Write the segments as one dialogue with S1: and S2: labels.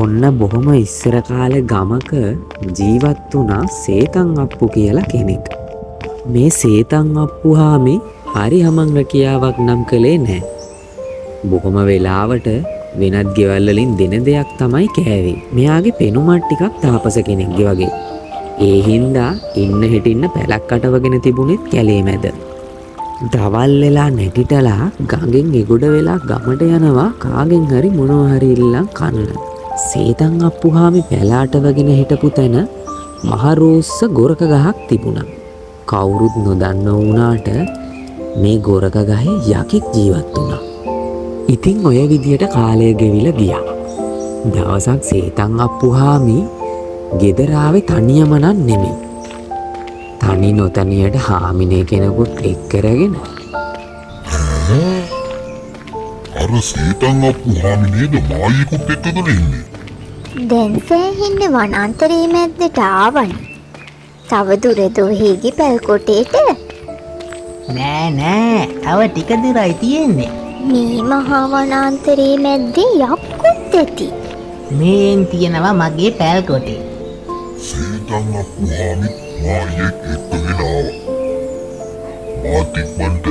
S1: ඔන්න බොහොම ඉස්සර කාලේ ගමක ජීවත් වුණා සේතන් අප්පු කියලා කෙනෙක්. මේ සේතන් අප්පුහාමි හරි හමන් රැකියාවක් නම් කළේ නෑ. බොහොම වෙලාවට වෙනත් ගෙවල් වලින් දෙන දෙයක් තමයි කෑවේ. මෙයාගේ පෙනුමත් ටිකක් තාපස කෙනෙක්ගේ වගේ. ඒ හින්දා ඉන්න හිටින්න පැලක් අටවගෙන තිබුණෙත් කැලේ මැද. දවල් වෙලා නැගිටලා ගඟෙන් එගොඩ වෙලා ගමට යනවා කාගෙන් හරි මොනවා හරි ඉල්ලන් කන්න. සේතන් අප්පුහාමි පැල අටවගෙන හිටපු තැන මහ රූස්ස ගොරක ගහක් තිබුණා. කවුරුත් නොදන්න වුණාට මේ ගොරක ගහේ යකෙක් ජීවත් වුණා. ඉතින් ඔය විදියට කාලය ගෙවිලා ගියා. දවසක් සේතන් අප්පුහාමි ගෙදර ආවේ තනියම නම් නෙමෙයි. තනි නොතනියට හාමිනේ කෙනෙකුත් එක් කරගෙන.
S2: ඈ? අර සේතන් අප්පුහාමි නේද මායියෙකුත් එක්කගෙන ඉන්නේ?
S3: දැන් සෑහෙන්න වනාන්තරයේ මැද්දට ආවනේ. තව දුරද ඔහේගේ පැල් කොටේට?
S4: නෑ නෑ, තව ටික දුරයි තියෙන්නේ.
S3: මේ මහා වනාන්තරයේ මැද්දේ යක්කුත් ඇති.
S4: මේන් තියෙනවා මගේ පැල් කොටේ.
S2: සේතන් අප්පුහාමිත් මායියෙක් එක්කගෙන ආවා. මාත් ඉක්මනට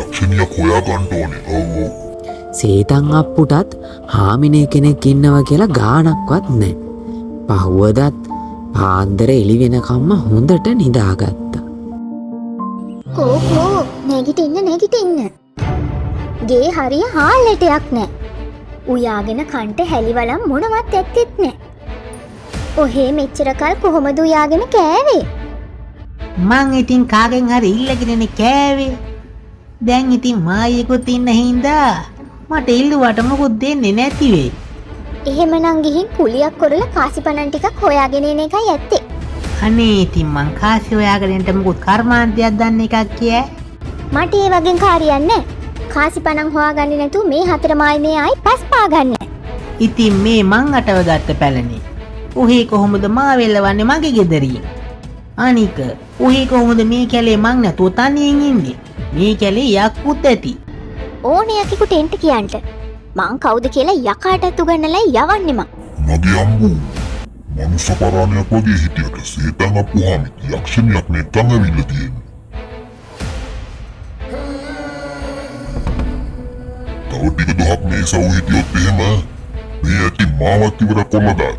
S2: යක්ෂණියක් හොයා ගන්න ඕනේ. ඔව් ඔව්.
S1: සේතන් අප්පුටත් හාමිනේ කෙනෙක් ඉන්නවා කියලා ගාණක්වත් නෑ. පහුවදත් පාන්දර එළි වෙනකම්ම හොඳට නිදාගත්තා.
S3: කෝ කෝ නැගිටින්න නැගිටින්න. ගේ හරිය හාල් ඇටයක් නෑ. උයාගෙන කන්ට හැලිවලම් මොනවත් ඇත්තෙත් නෑ. ඔහේ මෙච්චර කල් කොහොමද උයාගෙන කෑවේ?
S4: මං ඉතින් කාගෙන් හරි ඉල්ලගෙනනේ කෑවේ. දැන් ඉතින් මායියෙකුත් ඉන්න හින්දා මට ඉල්ලුවට මොකුත් දෙන්නේ නැති වෙයි.
S3: එහෙමනම් ගිහින් කුලියක් කරලා කාසි පණන් ටිකක් හොයාගෙන එන එකයි ඇත්තේ.
S4: අනේ ඉතින් මං කාසි හොයාගෙන එන්න මොකුත් කර්මාන්තයක් දන්න එකක් කිය.
S3: මට ඒ වගේ කාරියක් නෑ. කාසි පණන් හොයාගන්නේ නැතුව මේ හතර මායිමේ ආයි පස් පාගන්න.
S4: ඉතින් මේ මං අටව ගත්ත පැලනේ. ඔහේ කොහොමද මා වෙල්ලවන්නේ මගේ ගෙදරින්? අනික ඔහේ කොහොමද මේ කැලේ මං නැතුව තනියෙන් ඉන්නේ? මේ කැලේ යක්කුත් ඇති.
S3: ඕනේ යකෙකුට එන්ට කියන්ට. මං කවුද කියලා යකාටත් උගන්නලා යවන්නේ මං.
S2: මගේ අම්බු මනුස්ස පරාණයක් වගේ හිටියට සේතන් අප්පුහාමිත් යක්ෂණියක් නේ එක්කන් ඇවිල්ලා තියෙන්නේ. තව ටික දොහක් මේ සව් හිටියොත් එහෙම මේ ඇති මාවත් ඉවර කරලා දායි.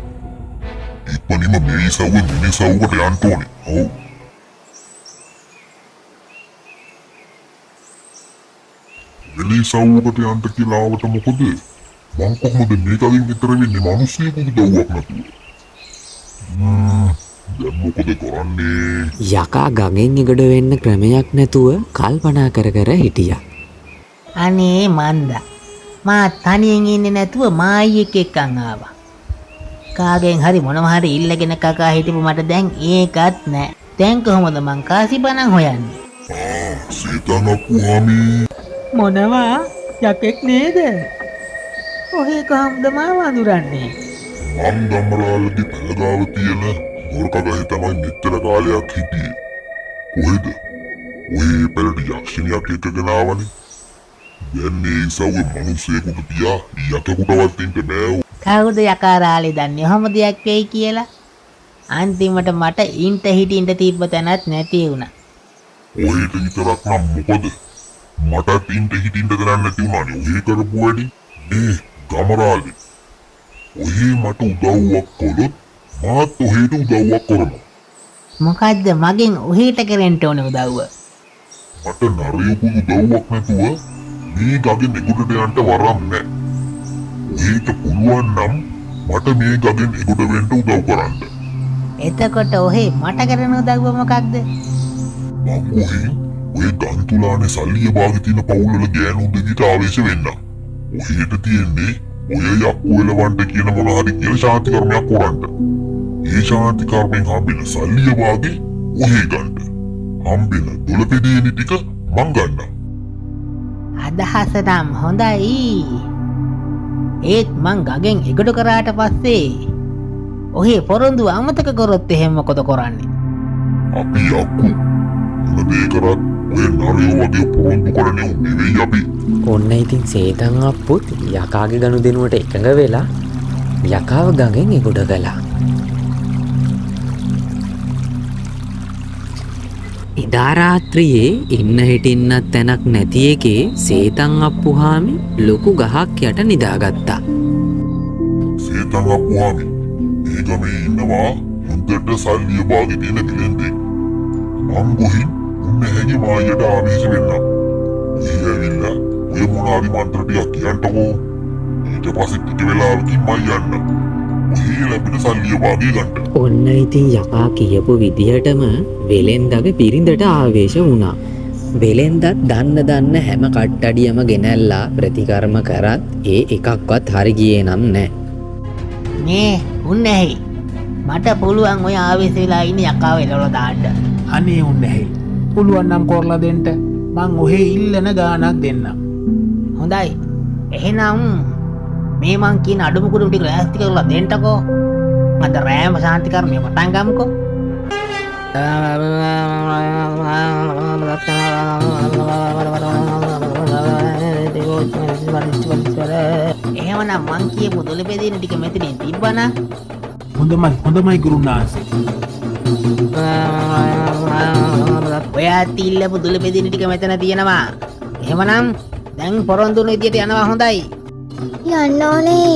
S2: ඉක්මනින්ම මේ ඉසව්වෙන් වෙන ඉසව්වකට යන්න ඕනේ. ඔව්. වෙන ඉසව්වකට යන්න කියලා ආවට මොකද? මං කොහොමද මේකගෙන් ඈතර වෙන්නේ මිනිස්සෙකුගේ උදව්වක් නැතුව? දැන් මොකද කරන්නේ?
S1: යකා ගඟෙන් එගොඩ වෙන්න ක්‍රමයක් නැතුව කල්පනා කර කර හිටියා.
S4: අනේ මන්දා, මා තනියෙන් ඉන්නේ නැතුව මායියෙක් එක්කන් ආවා. කාගෙන් හරි මොනවා හරි ඉල්ලගෙන කකා හිටපු මට දැන් ඒකත් නෑ. දැන් කොහොමද මං කාසි පණන් හොයන්නේ?
S2: ආ සීතන් අප්පුහාමි.
S4: මොනවා යකෙක් නේද? ඔහේ කොහොමද මාව අඳුරන්නේ?
S2: මං ගම්රාලගේ පැල ගාව තියෙන ගොරක ගහේ තමයි මෙච්චර කාලයක් හිටියේ. කොහෙද? ඔහේ පැලට යක්ෂණියක් එක්කගෙන ආවනේ. දැන් මේ ඉසව්වේ මිනිස්සෙකුට තියා යකෙකුටවත් ඉන්න බෑ.
S4: කවුද යකා රාලේ දන්නේ ඔහොම දෙයක් වෙයි කියලා? අන්තිමට මට ඉන්ට හිටින්න තිබ්බ තැනත් නැති වුණා.
S2: ඔහෙට විතරක් නම් මොකද? මටත් ඉන්ට හිටින්න තැනක් නැති වුණානේ ඔහේ කරපු වැඩි. මේ ගමරාලේ ඔහේ මට උදව්වක් කළොත් මාත් ඔහෙට උදව්වක් කරනවා.
S4: මොකද්ද මගෙන් ඔහෙට කරන්න ඕන උදව්ව?
S2: මට නරියෙකු උදව්වක් නැතුව මේ ගගෙන් එගොඩට යන්න වරම් නෑ. ඔහෙට පුළුවන් නම් මට මේ ගගෙන් එගොඩ වෙන්න උදව් කරන්න.
S4: එතකොට ඔහේ මට කරන උදව්ව මොකක්ද?
S2: මං ඔහේ ඔය ගන්තුලානේ සල්ලිය බාගේ තියෙන පවුල් වල ගෑනු දෙවිට ආවේශ වෙන්න. ඔහෙට තියෙන්නේ ඔය යක්කු එලවන්න කියන මොන හරි කියලා ශාන්ති කර්මයක් කරන්න. ඒ ශාන්ති කර්මෙන් හම්බෙන සල්ලිය බාගේ ඔහේ ගන්න. හම්බෙන දොළපෙදේනි ටික මං ගන්නම්.
S4: අදහස නම් හොඳයි. ඒත් මං ගගෙන් එගොඩ කරාට පස්සේ ඔහේ පොරොන්දු අමතක කරොත් එහෙම මොකද කරන්නේ?
S2: අපි යක්කු මොන දේ කරත් ඔය නරයෝ වගේ පොරොන්දු කරන උන් නෙවෙයි අපි.
S1: ඔන්න ඉතින් සේතන් අප්පුත් යකාගේ ගනුදෙනුවට එකඟ වෙලා යකාව ගඟෙන් එගොඩ කළා. එදා රාත්‍රියේ ඉන්න හිටින්නත් තැනක් නැති එකේ සේතන් අප්පුහාමි ලොකු ගහක් යට නිදාගත්තා.
S2: සේතන් අප්පුහාමි, මේ ගමේ ඉන්නවා හොඳට සල්ලිය බාගේ තියෙන බිලෙන්දෙක්. මං ගොහින් උන්නැහැගේ මායියට ආවේශ වෙන්නම්. ඔහි ඇවිල්ලා ඔය මොනාරි මන්ත්‍ර ටිකක් කියන්ටකෝ. ඊට පස්සේ ටික වෙලාවකින් මං යන්න. ඔහි ලැබෙන සල්ලිය බාගේ ගන්න.
S1: ඔන්න ඉතින් යකා කියපු විදිහටම වෙලෙන්දගේ බිරිඳට ආවේශ වුණා. වෙලෙන්දත් දන්න දන්න හැම කට්ටඩියම ගෙනැල්ලා ප්‍රතිකර්ම කරත් ඒ එකක්වත් හරි ගියේ නම් නෑ.
S4: මේ උන්නැහි, මට පුළුවන් ඔය ආවේශ වෙලා ඉන්න යකාව එලවලා දාන්න.
S5: අනේ උන්නැහි, පුළුවන් නම් කරලා දෙන්න. මං ඔහේ ඉල්ලන ගාණක් දෙන්නම්.
S4: හොඳයි, එහෙනම් මේ මං කියන අඩුම කුඩුම ටික ලෑස්ති කරලා දෙන්නකෝ. අද රෑම ශාන්ති කර්මය පටන් ගමුකෝ. එහෙමනම් මං කියපු දොළපෙදින ටික මෙතනින් තිබ්බනම්.
S5: හොඳමයි හොඳමයි ගුරුනාංශේ.
S4: ඔයා ඉල්ලපු දොළපෙදින ටික මෙතන තියෙනවා. එහෙමනම් දැන් පොරොන්දු වුණ විදියට යනවා. හොඳයි.
S3: යන්න ඕනේ,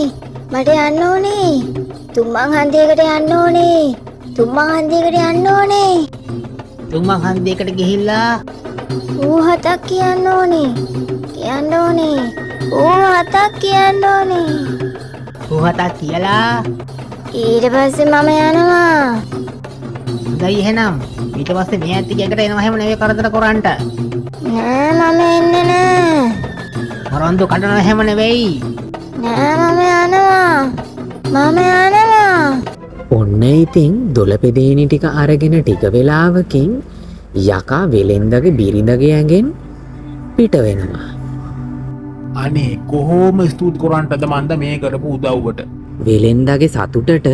S3: මට යන්න ඕනේ. තුම්මන් හන්දියකට යන්න ඕනේ. තුම්මන් හන්දියකට යන්න ඕනේ.
S4: තුම්මන් හන්දියකට ගිහිල්ලා
S3: ඌ හතක් කියන්න ඕනේ. කියන්න ඕනේ. ඌ හතක් කියන්න ඕනේ.
S4: ඌ හතක් කියලා
S3: ඊට පස්සේ මම යනවා.
S4: හොඳයි, එහෙනම් ඊට පස්සේ මේ ඇත්ති ගෙකට එනවා හැම නෙවෙයි කරදර කරන්ට.
S3: නෑ, මම එන්නේ නෑ.
S4: පොරොන්දු කඩනවා හැම නෙවෙයි.
S3: නෑ, මම යනවා. මම යනවා.
S1: ඔන්න ඉතින් දොළපෙදීනි ටික අරගෙන ටික වෙලාවකින් යකා වෙලෙන්දගේ බිරිඳගේ ඇඟෙන් පිට වෙනවා.
S5: අනේ කොහොම ස්තුති කරන්නටද මන්ද මේ කරපු උදව්වට.
S1: වෙලෙන්දගේ සතුටට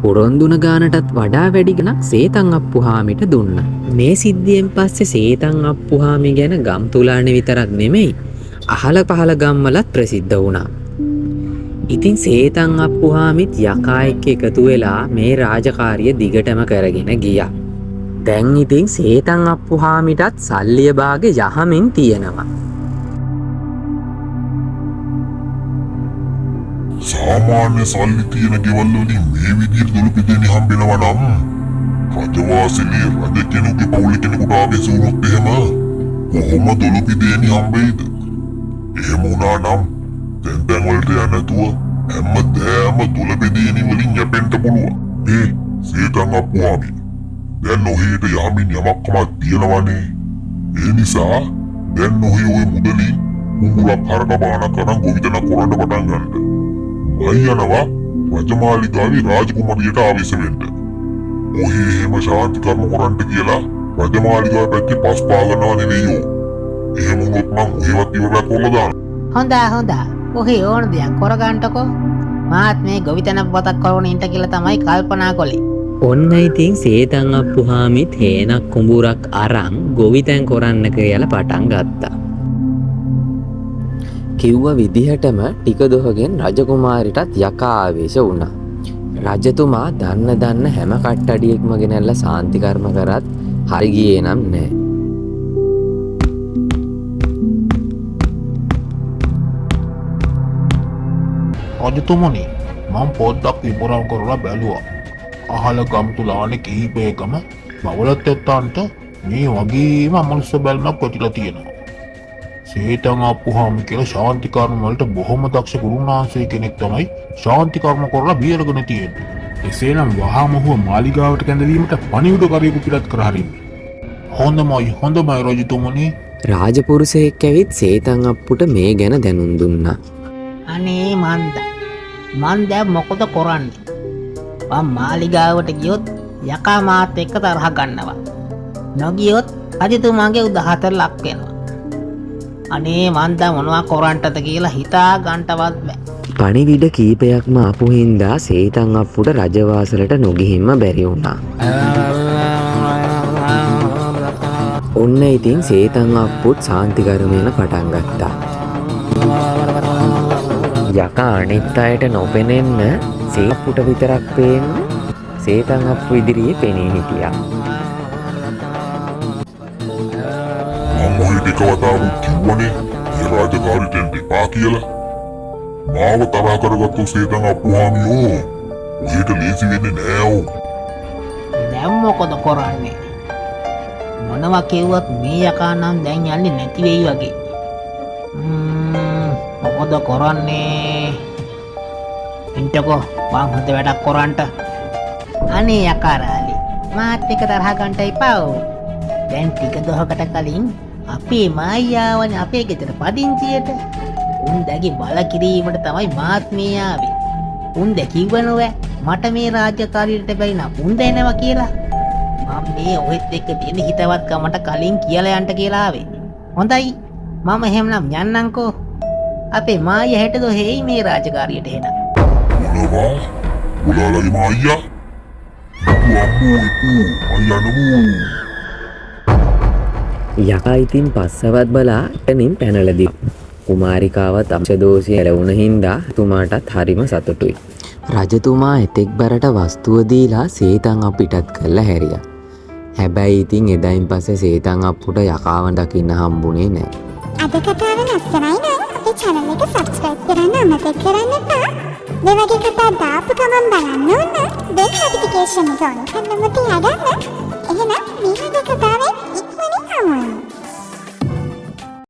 S1: පොරොන්දුන ගානටත් වඩා වැඩි ගණක් සේතන් අප්පුහාමිට දුන්නා. මේ සිද්ධියෙන් පස්සේ සේතන් අප්පුහාමි ගැන ගම් තුලානේ විතරක් නෙමෙයි, අහල පහල ගම්වලත් ප්‍රසිද්ධ වුණා. ඉතින් සේතන් අප්පුහාමිත් යකා එක්ක එකතු වෙලා මේ රාජකාරිය දිගටම කරගෙන ගියා. දැන් ඉතින් සේතන් අප්පුහාමිටත් සල්ලිය බාගේ යහමින් තියෙනවා.
S2: සාමාන්‍ය සල්ලි තියෙන ගෙවල් වලින් මේ විදියට දොළපෙදෙනි හම්බෙනවා නම් රජවාසලේ රජ කෙනෙකුගේ පවුලේ කෙනෙකුට ආවේශ වුණොත් එහෙම කොහොම දොළපෙදෙනි හම්බෙයිද? එහෙම වුණා නම් දැන් දැන් වලට යන්න නැතුව හැමදේම දොළපෙදෙනි වලින් යැපෙන්න පුළුවන්. මේ සේතන් අප්පුහාමි, දැන් ඔහෙට යහමින් යමක් කමක් තියෙනවනේ. ඒ නිසා දැන් ඔහෙ ඔය මුදලින් කුඹුරක් හරක බානක් අරන් ගොවිතැනක් කරන්න පටන් ගන්න. මං යනවා රජමාලිගාවේ රාජකුමාරියට ආවේශ වෙන්න. ඔහේ එහෙම ශාන්ති කර්ම කරන්න කියලා රජමාලිගාව පැත්තේ පස් පා ගන්නවා නෙවෙයියෝ. එහෙම වුණොත් මං ඔහෙවත් ඉවරයක් කරලා දානවා.
S4: හොඳා හොඳා, ඔහේ ඕන දෙයක් කරගන්නකෝ. මාත් මේ ගොවිතැන පොතක් කරගෙන ඉන්න කියලා තමයි කල්පනා කළේ.
S1: ඔන්න ඉතින් සේතන් අප්පුහාමිත් හේනක් කුඹුරක් අරන් ගොවිතැන් කරන්න කියලා පටන් ගත්තා. කිව්ව විදිහටම ටික දොහගෙන් රජකුමාරිටත් යකා ආවේශ වුණා. රජතුමා දන්න දන්න හැම කට්ටඩියෙක්ම ගෙනල්ලා සාන්ති කර්ම කරත් හරි ගියේ නම් නෑ.
S5: රජතුමනි, මං පොඩ්ඩක් විපුරම් කරලා බැලුවා. අහල ගම් තුලානේ කිහිපයකම බවලත් ඇත්තන්ට මේ වගේම අමනුෂ්‍ය බැල්මක් වැටිලා තියෙනවා. සේතන් අප්පුහාමි කියලා ශාන්ති කර්ම වලට බොහොම දක්ෂ ගුරුනාංශය කෙනෙක් තමයි ශාන්ති කර්ම කරලා බේරගෙන තියෙන්නේ. එසේනම් වහාම ඔහුව මාලිගාවට කැඳවීමට පණිවිඩකරුවෙකු පිටත් කර හරින්න. හොඳමයි හොඳමයි රජතුමනි.
S1: රාජපුරුෂයෙක් ඇවිත් සේතන් අප්පුට මේ ගැන දැනුම් දුන්නා.
S4: අනේ මන්ද, මන් දැන් මොකද කරන්නේ? මං මාලිගාවට ගියොත් යකා මාත් එක්ක තරහ ගන්නවා. නොගියොත් රජතුමාගේ උදහතට ලක් වෙනවා. අනේ මන් දැන් මොනවා කරන්නටද කියලා හිතා ගන්නටවත් බෑ.
S1: පණිවිඩ කීපයක්ම ආපු හින්දා සේතන් අප්පුට රජවාසලට නොගිහින්ම බැරි වුණා. ඔන්න ඉතින් සේතන් අප්පුත් සාන්ති කර්මයන පටන් ගත්තා. යකා අනිත් අයට නොපෙනෙන්න සේප්පුට විතරක් පේන්න සේතන් අප්පු ඉදිරියේ පෙනී හිටියා.
S2: මං ඔහෙට එක වතාවකුත් කිව්වනේ මේ රාජකාරියට එන්න එපා කියලා. මාව තරහ කරගත්තොත් සේතන් අප්පුහාමියෝ ඔහෙට ලේසි වෙන්නේ නෑ ඕ.
S4: දැන් මොකද කරන්නේ? මොනවා කිව්වත් මේ යකා නම් දැන් යන්නේ නැති වෙයි වගේ. මොකද කරන්නේ? ඉන්ටකෝ මං හොඳ වැඩක් කරන්ට. අනේ යකා රාලි, මාත් එක්ක තරහ ගන්නට එපා ඕ. දැන් ටික දොහකට කලින් අපේ මායියාවනේ අපේ ගෙදර පදිංචියට. උන් දැගේ බල කිරීමට තමයි මාත් මේ ආවේ. උන් දැ කිව්ව නොවැ මට මේ රාජකාරියට බැරි නම් උන් දැනවා කියලා. මම මේ ඔහෙත් එක්ක තියෙන හිතවත්කමට කලින් කියලා යන්න කියලා ආවේ. හොඳයි, මම එහෙමනම් යන්නම්කෝ. අපේ මායියා හෙට දොහේ මේ රාජකාරියට එහෙනම්.
S2: මොනවා? ඔයාලගේ මායියා? ඉපු අම්මෝ ඉපු මං යනමු.
S1: යකා ඉතින් පස්සවත් බලා එතනින් පැනලා දිව්වා. කුමාරිකාවත් අංශදෝෂය ඇලවුණ හින්දා තුමාටත් හරිම සතුටුයි. රජතුමා එතෙක් බරට වස්තුව දීලා සේතන් අප්පු පිටත් කරලා හැරියා. හැබැයි ඉතින් එදායින් පස්සේ සේතන් අප්පුට යකාව දකින්න හම්බුනේ නෑ.
S3: අද කතාව ලස්සනයි නම් අපේ channel එක subscribe කරන්න අමතක කරන්න එපා. මේ වගේ කතා දාපු ගමන් බලන්න ඕන නම් bell notification එක on කරලම තියාගන්න. එහෙනම් මේ වගේ කතාවෙන් ඉක්මනින් හමු වෙමු.